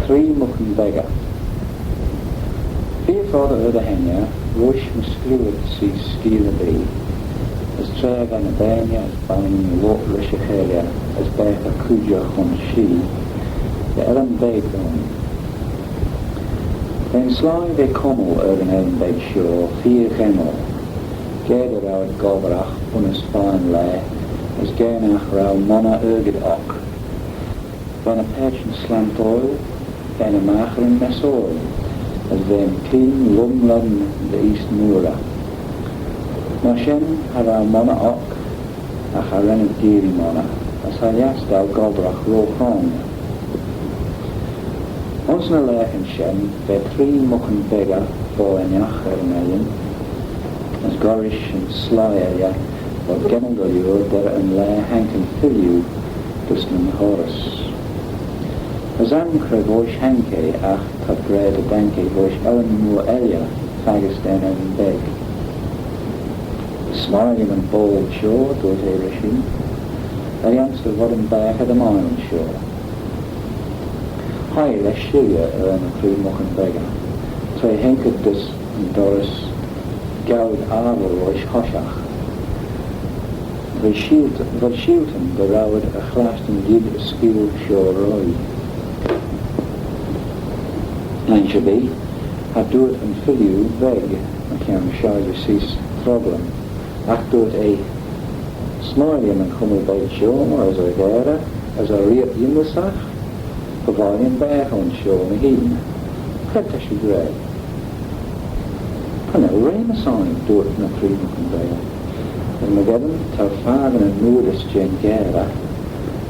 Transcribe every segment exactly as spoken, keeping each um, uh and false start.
Tree Muc yn Beggey. Feer foddey er dy henney, roish my screeu ad sheese skeeal erbee, as tra va ny deiney as bainney loayrt rish y cheilley, as baghey cooidjagh ayns shee, va ellan beg ayn. Va'n sleih v'eh cummal er yn ellan beg shoh feer ghemal. Ga dy row ad gobbragh bunnys fine laa, as ga nagh row monney argid oc. Va ny paitçhyn slantoil, va ny magheryn messoil, as va'n keayn lum lane dy eeast mooarey. Myr shen cha row monney oc, agh cha ren ad geearree monney, as cha lhiass dou gobbragh ro-hron. Ayns ny laghyn shen, va Tree Muc yn Beggey fo ennagh er yn ellan, as gollrish yn sleih elley vod gennal dy liooar derrey yn laa haink yn filleau dys nyn hoayrys. As aym cre voish haink eh, agh t'ad gra dy daink eh voish ellan mooar elley faggys da'n ellan beg. S'mie lhiam yn boayl shoh, dooyrt eh rish ee, er lhiam's dy voddym baghey dy mie ayns shoh. Hie eh lesh shilley, er ny Tree Muc yn Beggey, tra haink ad dys yn dorrys gaueed abyl roish hoshiaght. V'ad sheiltyn, v'ad sheiltyn dy row ad er chlashtyn geearree yn skeeal shoh roie. Liensh erbee, cha dooyrt yn filleau beg mychione shigley sheese troggal, agh dooyrt eh, "S'mie lhiam yn cummal beg shoh, as y gharey, as y reayrt yindyssagh, cha vod lhiam baghey ayns shoh mee hene. Cre ta shiu gra?" "Cha nel rea, my snieh," dooyrt ny Tree Muc yn Beggey. "As myrgeddin t'ou fakin yn mooarey jeh'n gharey,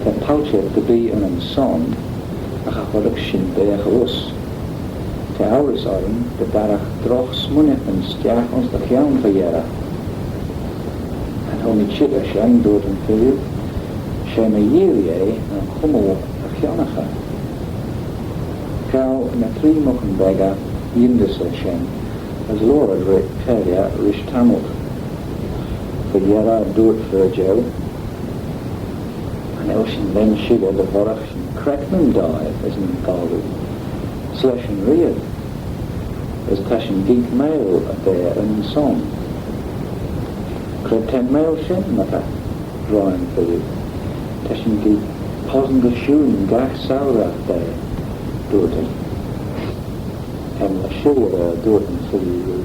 ta palçhey dy bee ayns yn son, agh cha vod shin baghey uss. Ta ourys orrin dy darragh drogh smooinaghtyn stiagh ayns dty chione fy-yerrey." "Cha nel mee çheet er shen," dooyrt yn filleau. "She my yeearree eh yn cummal y chionnaghey." Ghow ny Tree Muc yn Beggey yindys er shen, as loayr ad ry-, cheilley rish tammylt. Fy-yerrey dooyrt fer jeu, "Cha nel shin ren shilley dy voiragh shin creck nyn thie as nyn thalloo, s'lesh yn reayrt, as ta shin geeck meill dy daah ayns yn son." "Cre ta'n meill shen, my ta?" gra yn filleau. "Ta shin geeck possan dy shiune gagh sourey dy daah," dooyrt eh. "Hem lesh shilley er," dooyrt yn filleau roo.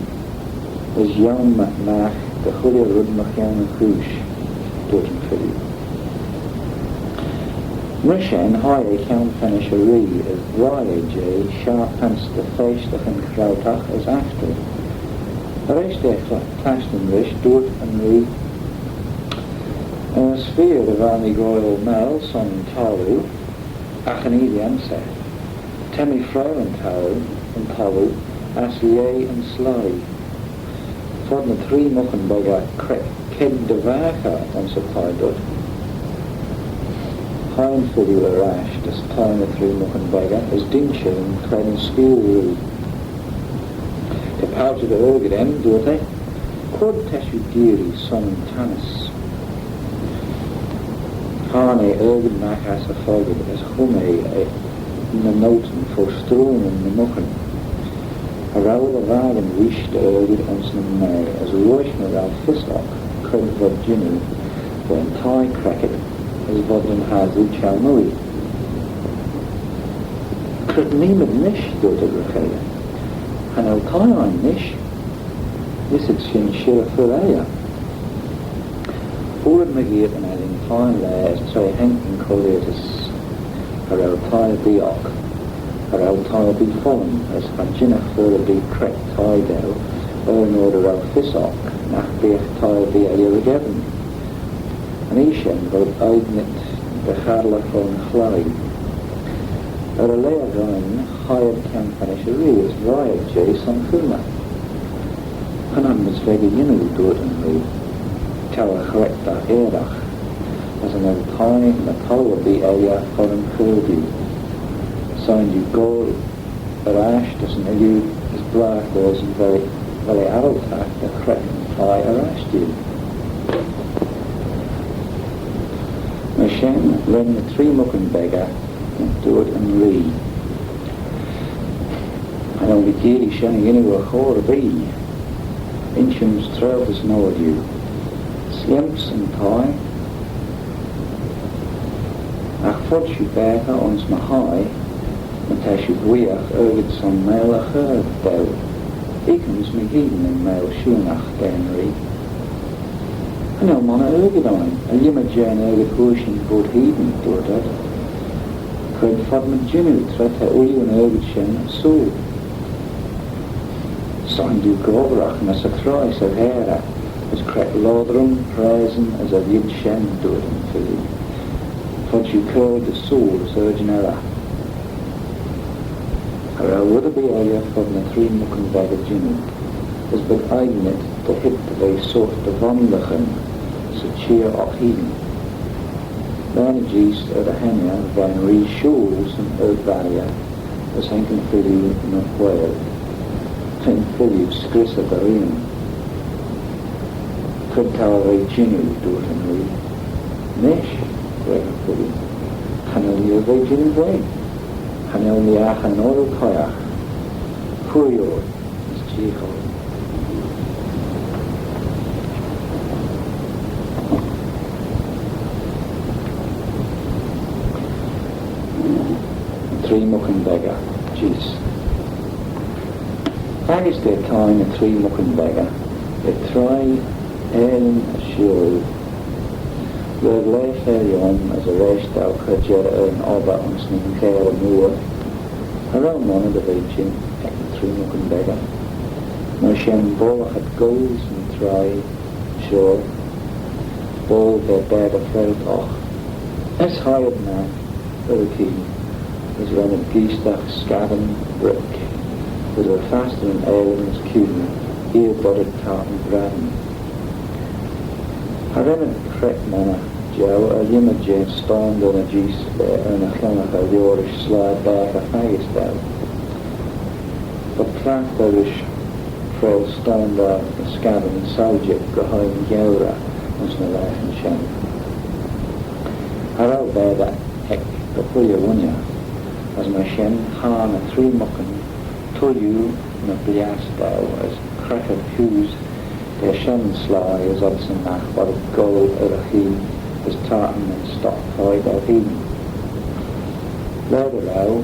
"As yiowm magh dy chooilley red mychione yn chooish," dooyrt yn filleau. Myr shen hie eh kione fennish y ree, as vrie eh jeh sharpey ayns dy feyshtagh yn chrautagh as after. Erreish da chla-, clashtyn rish, dooyrt yn ree, "As feer dy vel mee goaill meill son yn thalloo, agh yn eayin ayns eh, ta mee freill yn thalloo, yn thalloo, as lieh yn sleih." Fod ny Tree Muc yn Beggey creck ked dy vaghey ayns y thie dhyt. Hie yn filleau er-ash dys thie ny Tree Muc yn Beggey as dinsh eh yn creddan skeeal roo. "Ta palçhey dy argid aym," dooyrt eh. "Quoid ta shiu geearree son yn tannys?" Hayrn eh argid magh ass y fockle as chum eh ny noatyn fo stroonyn ny muckan. Cha row eh dy vakin reesht dy argid ayns nyn mea, as roish my row fys oc cre vod jannoo, va'n thie creckit as vod nyn assoo çheu-mooie. "Cre nee mayd nish?" dooyrt eh ry-cheilley. "Cha nel thie ain nish. Neesht shin shirrey feer elley." Hooar ad mygeayrt yn ellan fine laa as tra haink yn chooilley, as cha row thie erbee oc. Cha row thie erbee follym, as cha jinnagh fer erbee creck thie daue, er yn oyr dy row fys oc nagh beagh thie erbee elley ry-gheddyn. Yn oie shen v'ad oignit dy charley fo'n chloie. Er y laa rheynn, hie ad kione fennish y ree as vrie ad jeh son cooney. "Cha nel mayd veg y yannoo," dooyrt yn ree. "T'ou er chreck dagh aeragh, as cha nel thie ny thalloo erbee elley foddym chur diu. Shegin diu goll er-ash dys yn illiu as bragh as vel, vel eh arryltagh dy chreck yn thie er-ash diu." Myr shen ren ny Tree Muc yn Beggey, dooyrt yn ree, Vel mee geearree shen y yannoo er chor erbee? Inshym's trice as noa diu. Sleam's yn thie, agh foddee shiu baatey ayns my hie, my ta shiu booiagh argid son meill y chur daue. Eaghym's mee hene yn meill Siounaght, da'n Ree. Cha nel monney argid ain, er-lhimmey jeh'n argid hooar shin voish hene, dooyrt ad. Cre'd fodmayd jannoo tra ta ooilley yn argid shen ersooyl? Son doo gobbragh ny sy traie 'sy gharey, as cre'd loayrtym, praaseyn as y lheid shen, dooyrt yn filley. Foddee shiu cur dy sooyl as ardjyn elley. Cha row red erbee elley fod ny tree muckyn beg y jannoo, as b'ad aingnit dy heet dy ve sorçh dy vondagh 'sy çheer oc hene. Laa ny jees er dy henney va'n Ree shooyl 'syn ard-valley, as haink yn filley ny whaiyl. Cha nel yn filley scrissey dy reayll. Cre'd t'ou er ve jannoo? dooyrt yn Ree. Nish? gra yn filley. Cha nel mee er ve jannoo veg. Cha nel mee agh yn oayl toshiaght. Pooar ort, as jeeagh ort. Tree muckyn beg, jees. Faggys da thie ny tree muckyn beg, er traie aalin y shirley. Lurg laa fer lhiam as erreish dou cur jerrey er yn obbyr ayns nyn gharey mooar, cha row monney dy ve jeant ec ny tree muckyn beg. Myr shen boallagh ad goll 'syn traie shoh, boayl va baatey freiltagh. As hie ad magh er y cheayn, as ren ad geaishtagh scaddan brick, as va fastyr yn aalin as kiune, eer boddit tartan braddan. Cha ren ad creck monney jeu, er-lhimmey jeh'n stoyndey ny jees va er ny chionnaghey liorish sleih baatey faggys daue. Va cliaghtey rish freayll stoyndey ny scaddan sauljit gra hie yn geurey ayns ny laghyn shen. Cha row baatey ec dy chooilley ghooinney, as myr shen hie ny tree muckyn tooilley ny bliass daue as creck ad kuse da shenn sleih as odsyn magh, boddit goll er y cheayn as tartan yn stoc thie daue hene. Laa dy row,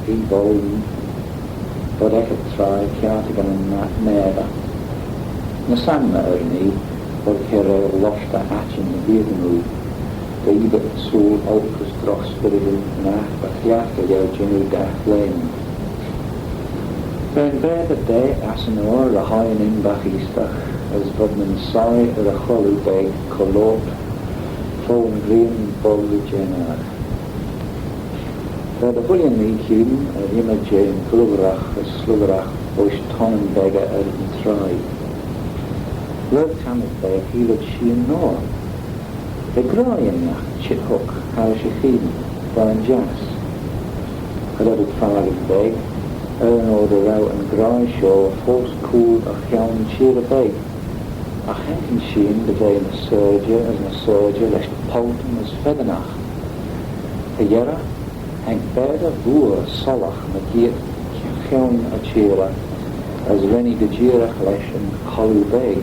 Ree boallin, boddit ec y traie kiartaghyn yn ma-, mayrey. Ny s'anmey er n'ee, boddit kiarail loshtey aittin ny beaghyn oo, dy eeabyt sooill olk as drogh spyrrydyn, nagh va cliaghtey lhieu jannoo dagh lane. Va'n baatey daa ass yn oyr ry-hoi yn imbagh eeastagh, as v'ad nyn soie er y cholloo beg co-loayrt fo yn ghrian bolley jeh'n oayr. Va dy chooilley nhee kiune, er-lhimmey jeh'n ghluckaragh as sluckaragh voish tonnyn beg er yn traie. Lurg tammylt va, cheayll ad sheean noa. V'eh graih ennagh çheet hoc harrish y cheayn, veih'n jiass. Cha dod ad fakin beg, er yn oyr dy row yn graih shoh foast cooid er chione çheerey beg, agh haink yn sheean dy ve ny syrjey as ny syrjey lesh poltyn as feddynagh. Dy yerrey, haink baatey vooar sollagh mygeayrt chione y çheerey, as ren ee dy jeeragh lesh yn cholloo beg.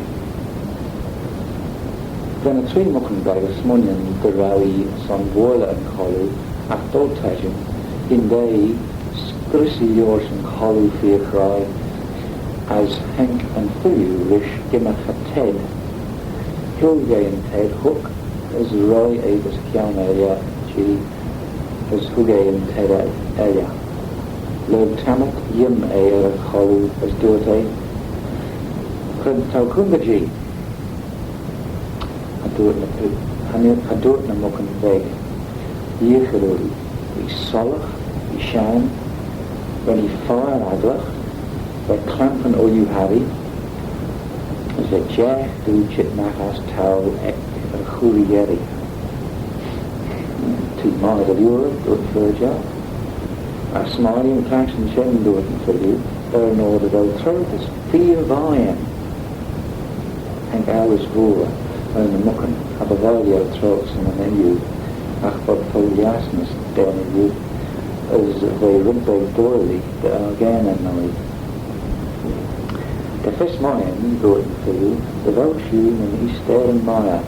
Va ny tree muckyn beg smooinaghtyn dy row ee son buailley yn cholloo, agh dy vel t'eshyn, hyndaa, scrissee liorish yn cholloo feer chraih, as haink yn filley rish gymmyrkey ted. Hilg eh yn ted hoc, as roie eh dys kione elley jee, as hug eh yn ted elley. Lurg tammylt, yimm eh er y cholloo as dooyrt eh, "Cre'n t'ou coontey jee?" Cha dooyrt ny, cha dooyrt ny muckyn beg. Yeeagh ad urree. V'ee sollagh, v'ee shenn, ren ee fire agglagh, va clampyn ooilley harree, as va jiagh doo çheet magh ass towl ec y chooree yerree. T'eh mie dy liooar, dooyrt Ferjal. Agh s'mie lhiam clashtyn shen, dooyrt yn filley, er yn oyr dy vel troailt as feer vie aym. Haink ourys vooar er ny muckyn, cha by vie lhieu troailt 'syn yn illiu, agh v'ad fo lhiasnys da'n illiu, as v'eh red beg doillee dy argane noi. Ta fys mie aym, dooyrt yn feeu, dy vel shiu nyn eeasteyryn mie.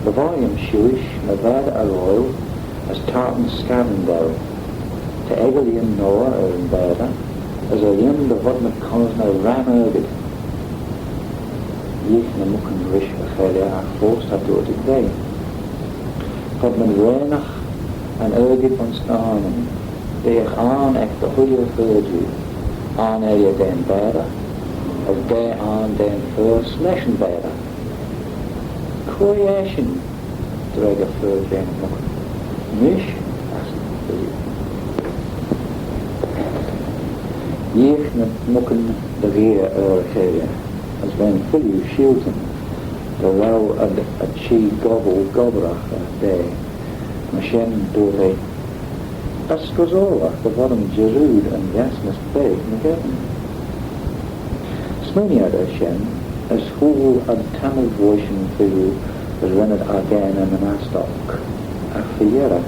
Dy voddee aym shiuish my vaatey arroil as tayrtyn scaddan dou. Ta eagal lhiam noa er yn vaatey, as er lhiam dy vodmayd cosney ram argid. Yeeagh ny muckan rish y cheilley agh foast cha dooyrt ad da. Vodmayd raunagh yn argid ayns ny arnyn, beagh ayrn ec dy chooilley fer jeu, ayrn elley da'n vaatey, as daa ayrn da'n fer s'lesh yn vaatey. Quoi eshyn? Dreggyr fer jeh ny muckan. Nish? Ass. Yeeagh ny muckan dy gheay er y cheilley, as va'n feeu sheiltyn dy row ad, ad çhee gobble gobbraghey da. Myr shen dooyrt eh, "As scoashoilagh dy voddym jarrood yn ghiasnys beg myrgeddin." Smooinee ad er shen, as hooyl ad tammylt voish yn feeu, as ren ad argane ny mast oc. Agh fy-yerrey,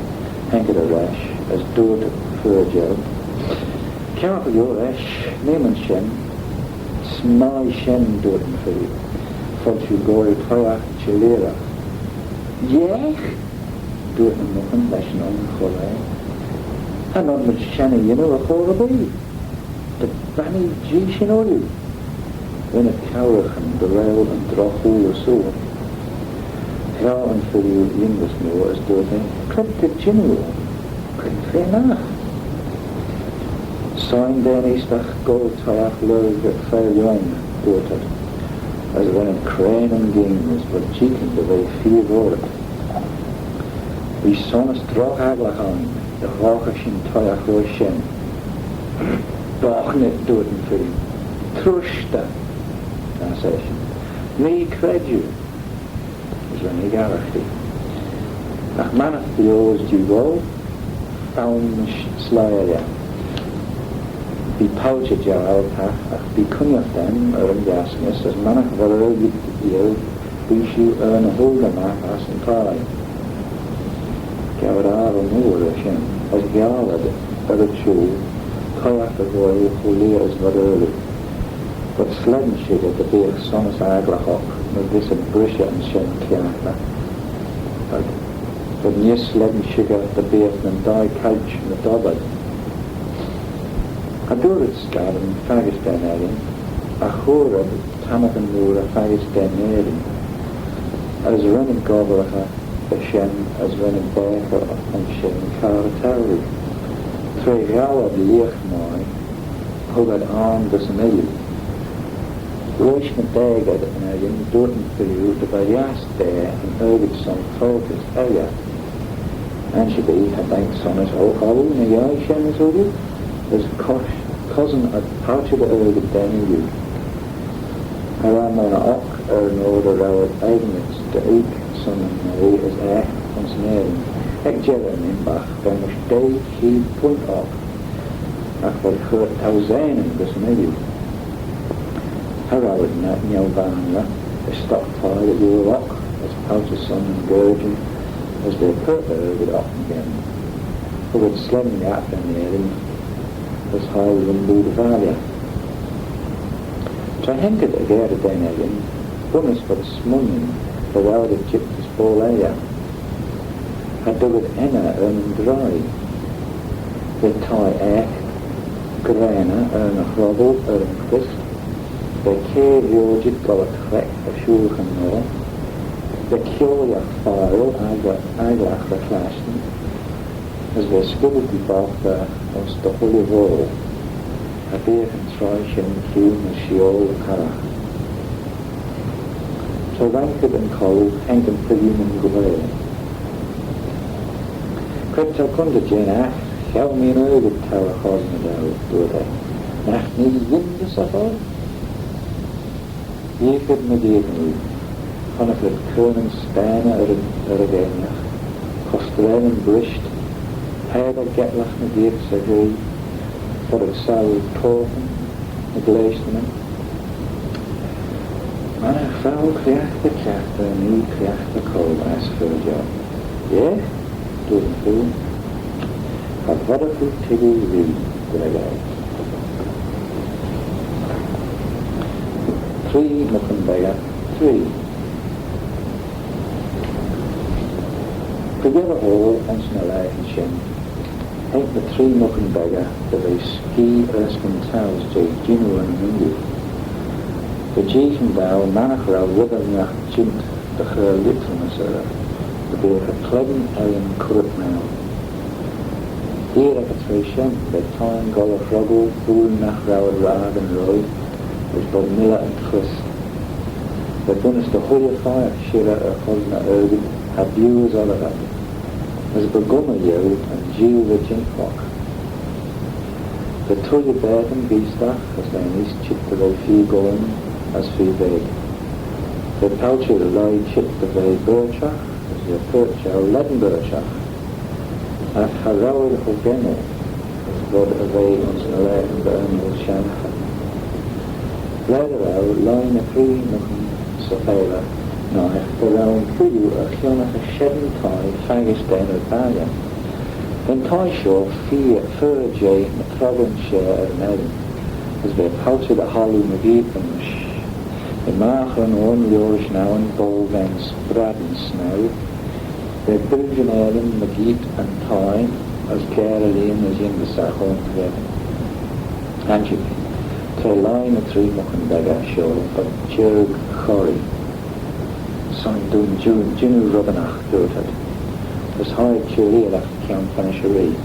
haink ad er-ash, as dooyrt fer jeu, "Kiart lhieu resh, nee-ym ayns shen." "S'mie shen," dooyrt yn feeu, "fodjee shiu goaill toshiaght çhelleeragh." "Yeeagh?" dooyrt ny muckan lesh yn un chooilley. "Cha nod mayd shen y yannoo er chor erbee. Dy bannee Jee shin ooilley." Ren ad cowraghyn dy row yn drogh-hooyl ersooyl. Ghow yn feeu yindys moo as dooyrt eh, "Cre'd t'eh jannoo? Cre'n fa nagh?" "Shegin da'n eeastagh goaill toshiaght lurg fer lhien," dooyrt ad, as ren ad craie nyn ghing as v'ad jeeaghyn dy ve feer voirit. "V'ee son as drogh agglagh ain dy ghoghe shin toshiaght roish shen." "Boghtynid," dooyrt yn feeu. "Trush dou," as eshyn. "Nee credjue." As ren eh garaghtee. Agh mannagh bio as jee goll, fo'n sh-, sleih elley. Bee palçhey jeu aggle, agh bee cooinaghtyn er yn ghiasnys, as mannagh v'ad er dy yei, bee shiu er ny h-oaldey magh ass yn thie. Ghow ad abyl mooar er shen, as ghow ad er y çhiood toshiaght y ghoaill cho leah as v'ad aarloo. V'ad slane shickyr dy beagh son as agglagh oc, my vees ad brishey ayns shen cliaghtey. V'ad, v'ad neesht slane shickyr dy beagh nyn dei caillt ny dob ad. Cha dooar ad scaddan faggys da'n Ellan, agh hooar ad tammylt mooarey faggys da'n Nerin, as ren ad gobbraghey er shen as ren ad baghey ayns shen car y towree. Tra ghow ad leagh mie, hug ad arm dys yn Ellan. Roish ny daag ad yn Ellan, dooyrt yn feeu dy va lhiass da yn argid son foailtys elley. Ansherbee, cha daink son as okloo ny yei shen as ooilley, as cos-, cosyn ad palçhey dy argid da'n Ellan. Cha row monney oc er yn oyr dy row ad eginit dy eeck son yn Nerin as eh ayns Nerin. Ec jerrey yn imbagh, va mysh deih cheead punt oc, agh v'ad cur thousane dys yn Ellan. Cha row ad na-, neu-vaynrey, as stock thie dy liooar oc, as palçhey son yn gerjin, as va paart dy argid oc myrgeddin. Hug ad slane lhiat da'n Nerin, as hie ad rhymboo dy valley. Tra haink ad er-gerrey da'n Ellan, bunnys v'ad smooinaghtyn dy row ad jeet dys boayl elley. Cha dug ad enney er nyn droie. Va thie eaght, graaney er ny hroggal er yn cryst. Va kiare violjit goll y chreck er shooylagh yn noa. Va kiaulleeaght foill aggle-, agglagh ry-chlashtyn, as va scubbaltee boghtey ayns dy chooilley voayl. Cha beagh yn troaie shen kiune as sheeoil arragh. Tra vaink ad yn colloo, haink yn feeu nyn guail. "Cre'd t'ou coontey jeh'n aght cheau mee yn argid tour y chosney dou?" dooyrt eh. "Nagh nee yindys y hoiggal?" Yeeagh ad mygeayrt-mooar, honnick ad keaynyn stayney er y, er y gheinagh, costrenyn brisht, pabyr getlagh ny geayrt 'sy ghree, foddey ad souyr toaghyn ny gleashtanyn. "Mannagh fowl cliaghtey cliaghtey, nee cliaghtey coll," as fer jeu. "Eh?" dooyrt yn feeu. "Cha voddagh oo toiggal ree," dreggyr eh. Tree Muckan Beggey three. Dy jarroo ayns ny laghyn shen, haink ny tree muckan beggey dy ve skee erskyn towse jeh jannoo yn nuyoo. Dy jeeaghyn daue mannagh row red ennagh jeant dy chur lhiettrimys er, dy beagh y cleggan ellan currit niau. Eer ec y traa shen, v'eh thieyn goll y hroggal, foddee nagh row ad ry-akin roie, as v'ad mylley yn clish. V'eh bunnys dy chooilley pheiagh shirrey er chosney argid, cha bieau as oddagh ad, as by gummey jeu yn jeeaghyn va jeant oc. Va tooilley baatyn geaishtagh, as v'eh neesht çheet dy ve feer goan as feer veg. Va palçhey lhie çheet dy ve berçhagh, as va paart jeu lane berçhagh. Agh cha row ad cho gennal as v'ad er ve ayns ny laghyn dy Ernle shenn. Laa dy row lhie ny tree muckan 'sy pheiley, nagh dy row yn clieau er chionnaghey shen thie faggys da'n balley. Va'n thie shoh feer, fer jeh ny troggyn share er yn ellan, as va palçhey dy halloo mygeayrt-y-mysh. V'eh magher yn oyr liorish nowyn boayl va'n spraddan snaue. Va billjyn aalin mygeayrt yn thie, as garey lhean as yindyssagh ayn togeddin. Anshagit, tra lhie ny tree muckan beggey shoh, v'ad çherg choarree. "Son dooin jannoo, jannoo rubbanagh," dooyrt ad, as hie ad çheu-lheearragh dy ceann fenn y shirree.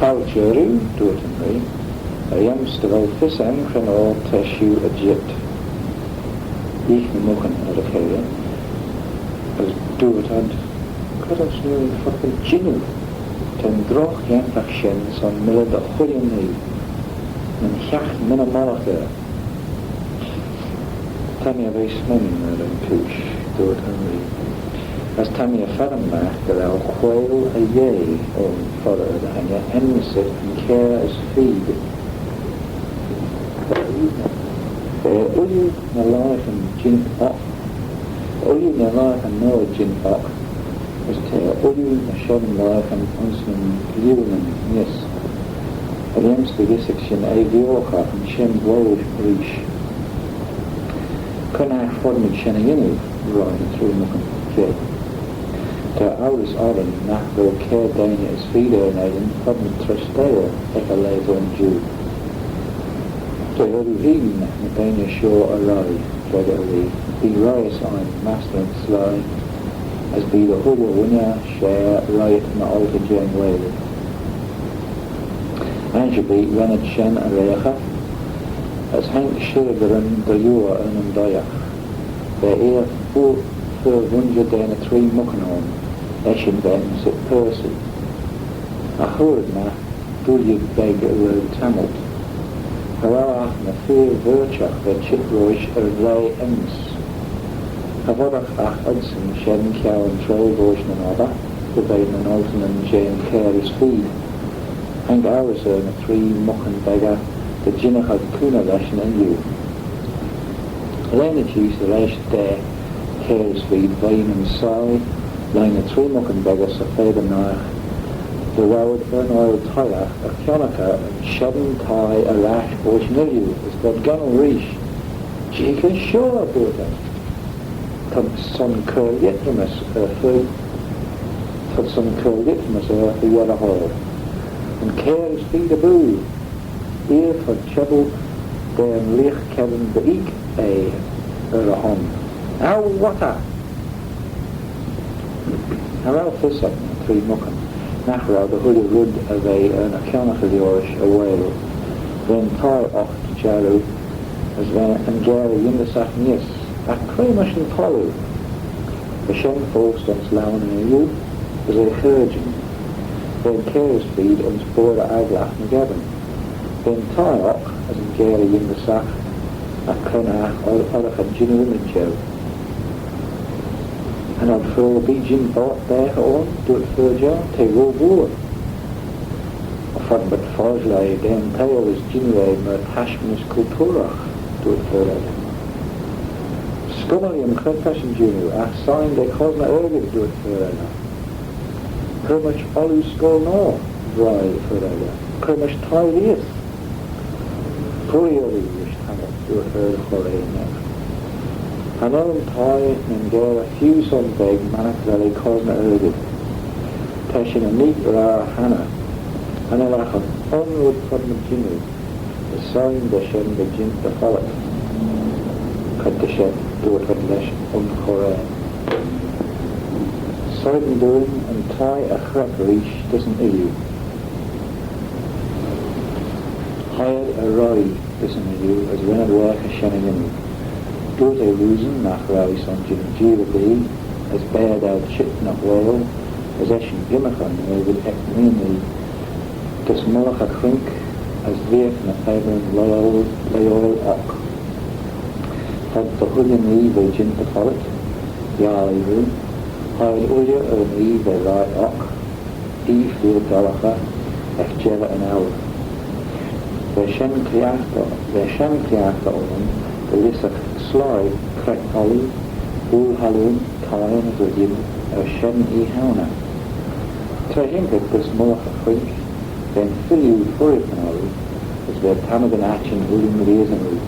"Palçhey roo," dooyrt yn ree, "er-lhiams dy vel fys aym cre'n oyr ta shiu er jeet." Yeeagh ny muckan er y cheilley, as dooyrt ad, "Cre t'ayn sniu yn fuckle jannoo? Ta'n drogh-yantagh shen son mylley dy chooilley nhee. Nyn haght mynney mollaght er." "Ta mee er ve smooinaghtyn er yn chooish," dooyrt yn ree, "as ta mee er ferrym magh dy row quaiyl y yei ayn foddey dy henney enmyssit yn kiare as feed. Va ooilley ny laghyn jeant oc, ooilley ny laghyn noa jeant oc, as ta ooilley ny shen laghyn ayns nyn glion neesht. Er-lhiams dy gys ec shin eh veeagh agh yn shenn voyage reesht. Cre'n aght foddmayd shen y yannoo?" ry-hoi ny tree muckan jeh. "Ta ourys orrin nagh vel kiare deiney as feed er yn ellan foddmayd treishteil ec y laa t'ayn jiu." "T'eh urroo hene ny deiney shoh y roie," dreggyr yn ree. "Bee reihys ain mastey yn sleih, as bee dty hooar ghooinney share reaghit ny oltey jeh'n whaiyl." Ansherbee ren ad shen y reaghey, as haink shirrey dy reddyn dy liooar er nyn doiagh. Va eer fer, fer vooinjer da ny tree muckan ayn, eshyn va enmyssit Percy. Agh hooar ad magh dooillee beg lurg tammylt. Cha row agh ny feer verçhagh va çheet roish er yn laa enmys. Cha voddagh agh adsyn shen ceau yn traa voish nyn obbyr dy ve nyn olteynyn jeh'n kiare as feed. Haink ourys er ny tree muckan beggey dy jinnagh ad cooney lesh yn illiu. Laa ny jees, lesh daa kiare as feed veih nyn soie, lhie ny tree muckan beggey 'sy pheccah naight, dy row ad er yn oayl toshiaght er chionnaghey yn shen thie er-ash voish yn illiu, as v'ad gennal reesht. "Jeeagh ayns shoh," dooyrt ad. "T'ayn son cur lhiettrimys er fy, t'ayn son cur lhiettrimys er fy yerrey hoal. Yn kiare as feed aboo. Eer fud çhebbil da'n leagh cheddin dy eeck eh er y hon. Ow, what a!" Cha row fys ec ny tree muckan nagh row dy chooilley red er ve er ny chionnaghey liorish y whaiyl. Va'n thie oc dy jarroo, as va'n garey yindyssagh neesht. Agh cre mysh yn thalloo? Va shen foast ayns laueyn yn illiu, as eh chaarjyn. Va'n kiare as feed ayns boirey agglagh ny geddyn. Va'n thie oc as yn garey yindyssagh, agh cre'n aght oddagh ad jannoo ymmyd jeu? "Cha nod fer bee jeant boayrt baghey ayn," dooyrt fer jeu, "t'eh ro vooar." "Foddmayd foshil eh da'n teihll as jannoo eh myr tashmanys cultooragh," dooyrt fer edyr. "S'cummey lhiam cre t'eshyn jannoo, agh shegin da cosney argid," dooyrt fer edyr. "Cre mysh ooilley scoill noa?" ry-hoi fer edyr. "Cre mysh thie reesht?" "Fuirree ooilley reesht," Hannah, dooyrt er dy chur-ayn er. Cha nel yn thie nyn geyrey feeu son beg mannagh vel eh cosney argid. Ta shin er n'eeck ry-ghrayr Hannah. Cha nel agh un red fodmayd jannoo, as soie da shen dy jeant dy follit. Cha dy shen, dooyrt ad lesh un chur-ayn. Shegin dooin yn thie y chreck reesht dys yn illiu. Hie ad er roie dys yn illiu as ren ad waagh shen y yannoo. Dooyrt eh roosyn nagh row eh son jannoo jeer erbee, as b'eh daue çheet ny whaiyl, as eshyn gymmyrkey yn argid ec mean oie dys mullagh y chruink, as veagh ny pabyryn loayl, loayl oc. Fud dy chooilley nhee v'eh jeant dy follit, yiarr eh roo. Hie ad ooilley er n'ee v'eh roie oc, oie feer dollaghey, ec jerrey yn ourey. Va shen cliaghtey, va shen cliaghtey ayn dy lhisagh sleih creck-olloo, ooyl-hallooin, thieyn as red, er shen e houney. Tra haink ad dys mullagh y chruink, va'n filloo hurriaghtyn orroo, as va tammylt yn aittin ooilley reesyn roo.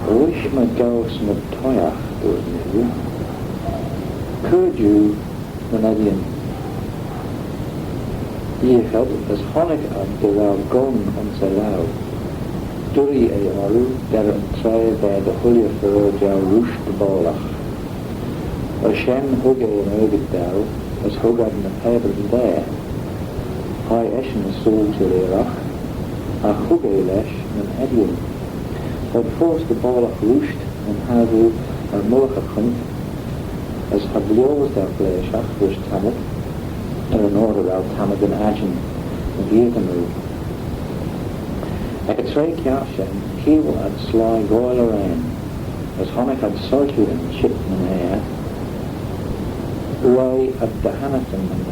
Roish my ghow smooinaghtyn, dooyrt yn illiu, cur jiu nyn eddin. Yeeagh ad as honnick ad dy row gun ayns e laue. Duirree eh orroo, derrey yn traa va dy chooilley fer jeu rooisht dy boallagh. Er shen hug eh yn argid daue, as hug ad ny pabyryn da. Hie eshyn ersooyl çhelleeragh, agh hug eh lesh nyn eddin. V'ad foast dy boallagh rooisht nyn hargoo er mullagh y chruink, as cha blios daue gleashaght rish tammylt, er yn oyr dy row tammylt yn aittin ny veaghyn roo. Ec y traa kiart shen, cheayll ad sleih goaill arrane, as honnick ad soilsheeyn çheet nyn ayr. Roie ad dy hannaghtyn yn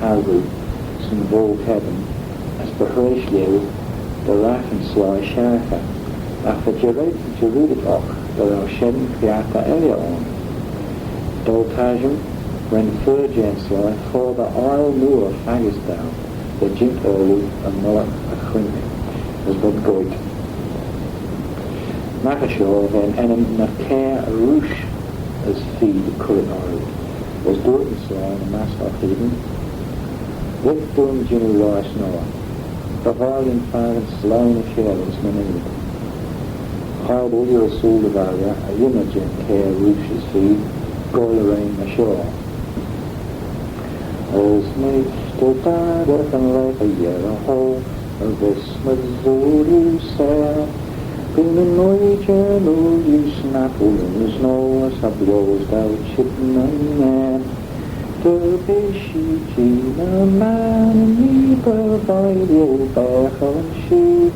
hargoo syn boayl cheddin, as by hreost lhieu dy ragh yn sleih shaghey, agh va jarrood-, jarroodit oc dy row shenn chliaghtey elley ayn. Doltashyn, ren fer jeh'n sleih foddey aile mooar faggys daue, va jeant ooilley er mullagh y chruink, as v'ad goit. Magh shoh va'n ennym ny Cair Roosh as feed currit orroo, as dooyrt yn sleih ny mast'oc hene, "Lhig dooin jannoo roie snoie. By vie lhiam fakin sleih ny çhiarn ayns nyn ynnyd." Hie ad ooilley ersooyl dy valley, er lhimmey jeh'n Cair Roosh as feed goaill arrane myr shoh. As nish dy daggit yn laghey yerrey hoh, as vees my zooaroo seyr. Bee nyn oie jeh'n ooilley snappey ayns noa, as cha blios daue çheet nyn ayr. Dy bee shee jeeaghyn mie ny mee, by vie lhieu baghey yn shee,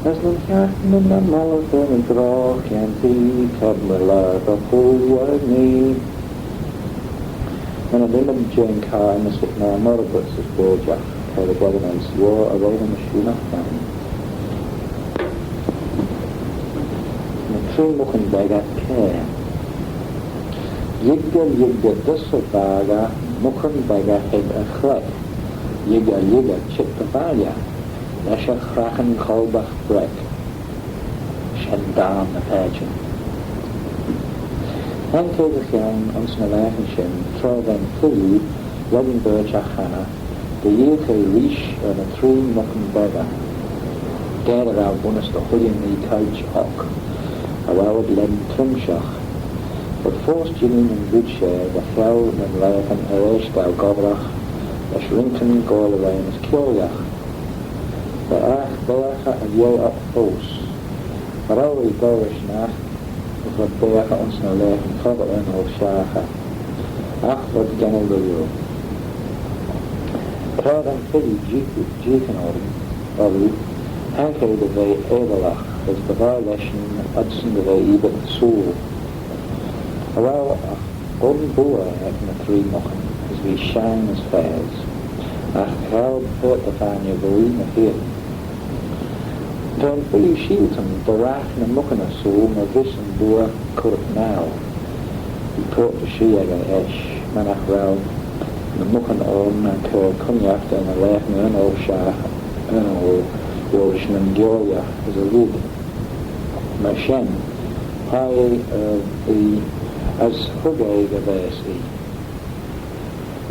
as nyn hiaghtin ny mullagh er ny drogh-kentee, t'ad my laghey dy chooilley nhee. Ren ad ymmyd jeh'n chaie mysh Mair Moyrabbit as berjagh, t'ad geddyn ayns lioar arrane mysh shunnagh veih. Ny tree mughyn beggey cair. Yickey, yickey dys y baggey, mughyn beggey hig y chleck. Yickey, yickey çheet dy valley, lesh y chrackan colbagh breck. Shen dt'ayn ny paitçhyn. Haink eh dy chione ayns ny laghyn shen, tra va'n filloo, lurg yn berçhagh Hannah, dy yeeagh eh reesht er ny tree mughyn beggey. Ga dy row bunnys dy chooilley nhee caillt oc, cha row ad lane trimshagh. V'ad foast jannoo nyn vooid share dy cheau nyn laghyn erreish daue gobbragh lesh rinkin goaill arrane as kiauyagh. Va aght beaghey er lheh oc foast. Cha row eh goll rish naght v'ad beaghey ayns ny laghyn foddey ennagh shaghey. Agh v'ad gennal dy liooar. Tra va'n filloo jeeaghyn orroo, orroo, haink eh dy ve eadalagh, as dy vie lesh adsyn dy ve eeabit sooill. Cha row agh un booar ec ny tree mughyn, as v'ee shang as faase, agh cha row paart dy phainney vooie ny feeyn. Ta'n filloo sheiltyn dy ragh ny mughyn ersooyl my vees yn booar currit nau. V'ee paart dy shee echey eisht, mannagh row ny mughyn ayn er cur cooinaghtyn er ny laghyn ennagh shaghey, ennagh liorish nyn giauyagh as y lheid. Myr shen, hie eh, ee as hug eh dy vaase ee.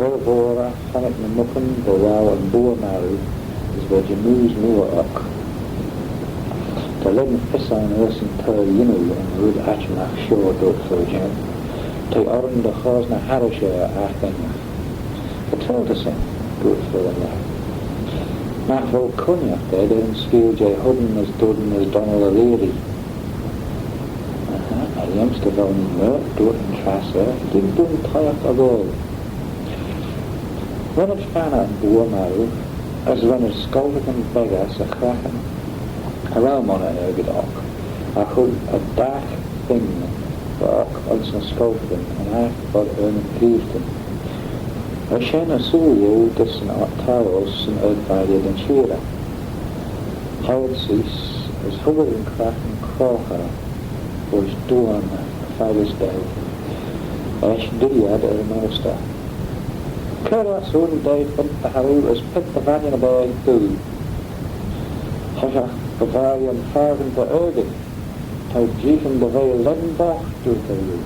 Er y voghrey honnick ny muckyn dy row yn booa marroo as va jymmoose mooar oc. Ta lane fys ain uss yn toyr yannoo yn red atçhimagh shoh, dooyrt fer jeh. T'eh orrin dy chosney harrish er, agh ennagh. Cha tra ta shen, dooyrt fer elley. Nagh vel cooinaghtyn ayd er yn skeeal jeh Hudden as Dudden as Donnell O'Leary? Aha, er-lhiams dy vel mee myr, dooyrt yn trass er, lhig dooin toshiaght aggle. Ren ad fannyr yn booa marroo, as ren ad scoltey yn beccah 'sy chrackan. Cha row monney argid oc, agh hug ad dagh phing oc ayns ny scolteyn yn aght vod er nyn greeveeyn. Er shen ersooyl dys yn tar-oast 'syn ard-valley da'n çheerey. Hie ad seose as hug ad yn crackan croghey voish dooan faggys daue. Eisht dooittee ad er yn oastey. Cur ass ayn dy pheant dy harroo as pit dy ghooinney dy beagh doo. Hoshiaght by vie yn farvan dy argid, t'ou jeeaghyn dy ve lane boght, dooyrt eh roo.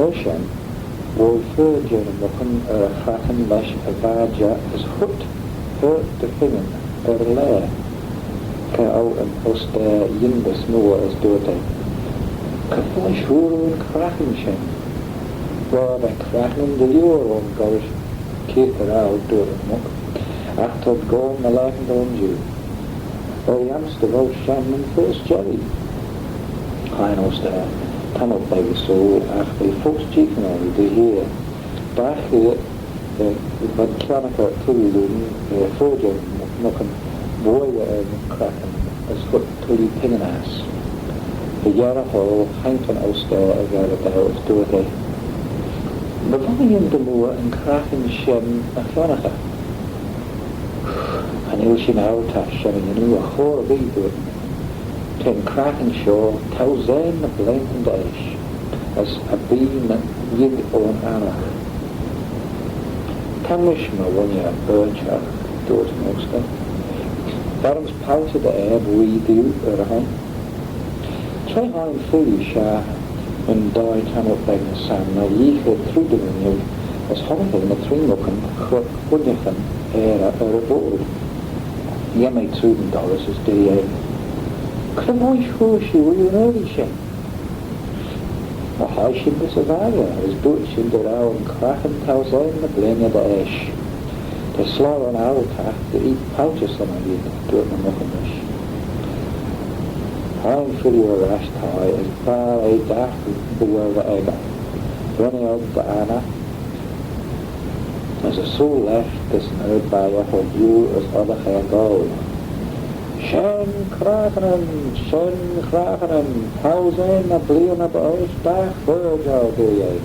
Er shen, woaill fer jeh ny muckyn er y chrackan lesh y vajer as huitt fer dy pingyn er y laare. Cha ow yn ostair yindys mooar as dooyrt eh, "Cre voish hooar oo yn crackan shen?" "Ro, va crackanyn dy liooar ayn gollrish keayrt dy row," dooyrt yn muck, "agh t'ad goan ny laghyn dooin jiu." "Er-lhiams dy vel shen yn first jerree," hie yn ostair, tammylt beg ersooyl, agh v'eh foast jeeaghyn eh dy heer. Dagh cheayrt, eh, v'ad kionnaghey tooilley lhune, eh, fer jeh ny muckyn, boailley er ny crackan as huitt tooilley pingyn ass. Dy yerrey hoal haink yn ostair er-gerrey daue as dooyrt eh, "By vie yn dy mooar yn crackan shen y chionnaghey." "Cha nel shin ourtagh shen y yannoo, agh chur erbee," dooyrt yn muckyn. "Ta'n crackan shoh thousane ny bleeantyn dy eash, as cha bee ny yig ayn arragh." "Ta mish my ghooinney berçhagh," dooyrt yn ostair. "Verrym's palçhey dy airh, wee diu, er y hon. Tra hie yn filley shaghey yn daaie tammylt beg ny s'anmey, yeeagh eh trooid dy ghooinney, as honnick eh ny tree muckyn dy chur ghooinnaghyn airh er y boayrd. Lheim eh trooid yn dorrys as dooyrt eh, 'Cre voish hooar shiu yn oaie shen?' Agh hie shin dys y vajer, as dooyrt shin dy row yn crackan thousane ny bleeantyn dy eash. Ta slorrey yn ourtagh dy eeck palçhey son y lheid," dooyrt ny muckyn rish. Hie yn filley er-ash thie as baarr eh dagh booayrd echey. Ren eh ad dy anney, as ersooyl lesh dys yn ard-valley cha bieau as oddagh eh goll. "Shen crackanyn! Shen crackanyn! Thousane ny bleeantyn dy eash dagh fer jeu!" dooyrt eh.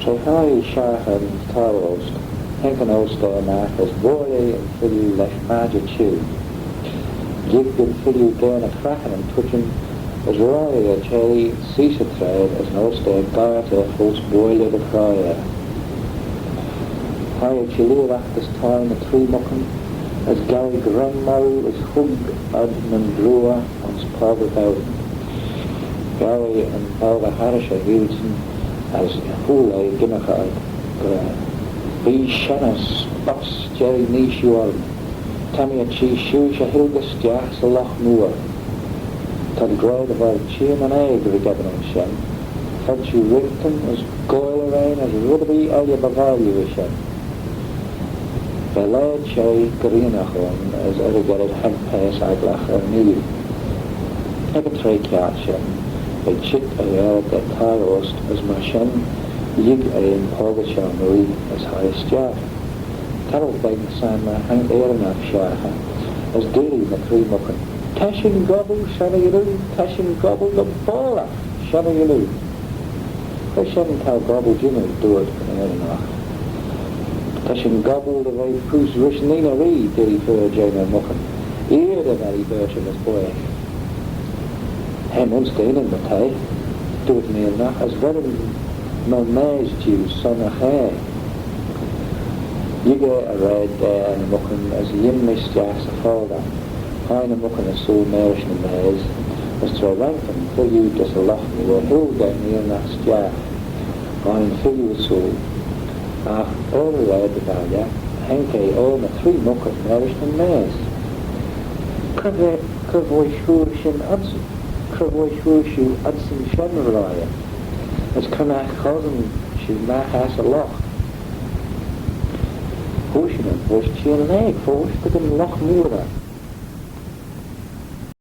Tra hie eh shaghey yn tar-oast, haink yn ostair magh as boailley yn filley lesh magher çheeu. Lhig yn filley da ny crackanyn tuittym, as roie eh er-çheh seose y traid as yn ostair geiyrt er foast boailley dy chroie er. Hie eh çhelleeragh dys thie ny tree muckyn, as geiyr eh greim orroo as hug ad nyn dooar ayns poddey dauin. Ghow eh yn poddey harrish e heiltyn as hooyl eh gimmaghey ad, gra, "Bee shen as boss jerree nee shiu orrin. Ta mee er çheer shiuish y hilgey stiagh 'sy lough mooar. T'ad gra dy vel çheer nyn aeg ry-gheddyn ayns shen. Fodjee rintin as goaill arrane as red erbee elley by vie lhiu ayns shen." Va laa çheh gyrreenaght ayn as er y gherrid haink paase agglagh er nilley. Ec y traa kiart shen, v'eh çheet e gherrid da tar-oast as myr shen lhig eh yn poddey çharmooie as hie eh stiagh. Tammylt beg ny s'anmey haink eirinagh shaghey as dooittee ny tree muckyn, "Ta shin gobble shen y yannoo, ta shin gobble dy bollagh shen y yannoo." "Cre shen t'ou gobble jannoo?" dooyrt yn eirinagh. "Ta shin gobble dy ve poost rish yn inney ree," dooittee fer jeh ny muckyn. "Eer da Nellie Bertram as boiagh." "Haink ayns deiney, my ta," dooyrt yn eirinagh, "as verrin my maase jiu son y ghaa." Lhig eh e raad da ny muckyn as lheim eh stiagh 'sy phoddey. Hie ny muckyn ersooyl marish ny maase, As tra ren yn filley dys y lough mooar, hooar da'n Nerin stiagh, ghow yn filley ersooyl. Agh er y raad dy valley, haink eh er ny three muckyn marish nyn maase. Cre, cre voish hooar shiu ayns, cre voish hooar shiu ayns shen, ry-lheid? As cre'n aght chossyn shiu magh ass y lough? Hooar shin yn voish çhean-laghey foast, t'ad yn lough mooar ayn.